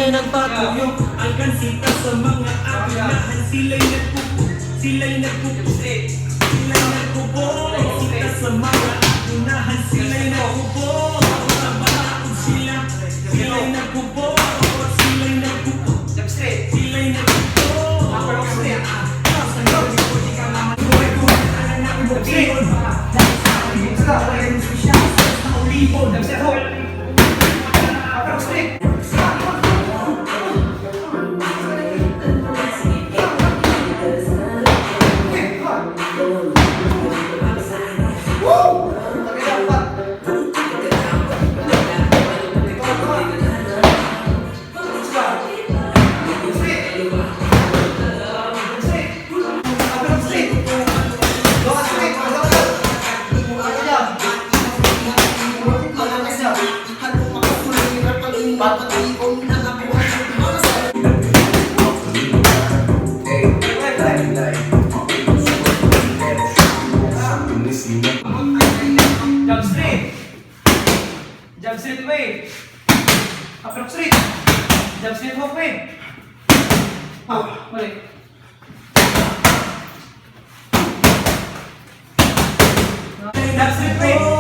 Nagpatuyo. Alkansita sa mga agunahan. Sila'y nagpupo, sila'y nagpupo, sila'y nagpupo. Sita sa mga agunahan. Sila'y nagpupo. Sa balaod sila. Sila'y nagpupo. Sila'y nagpupo. Jab straight. Sila'y nagpupo. Upper hook straight. Jab straight. Jab straight hook. Upper hook straight. Woo! Tagay dapat. Jump straight. Jump straight way. Upper straight. Jump straight hook way. Ah, mali. Jump straight way.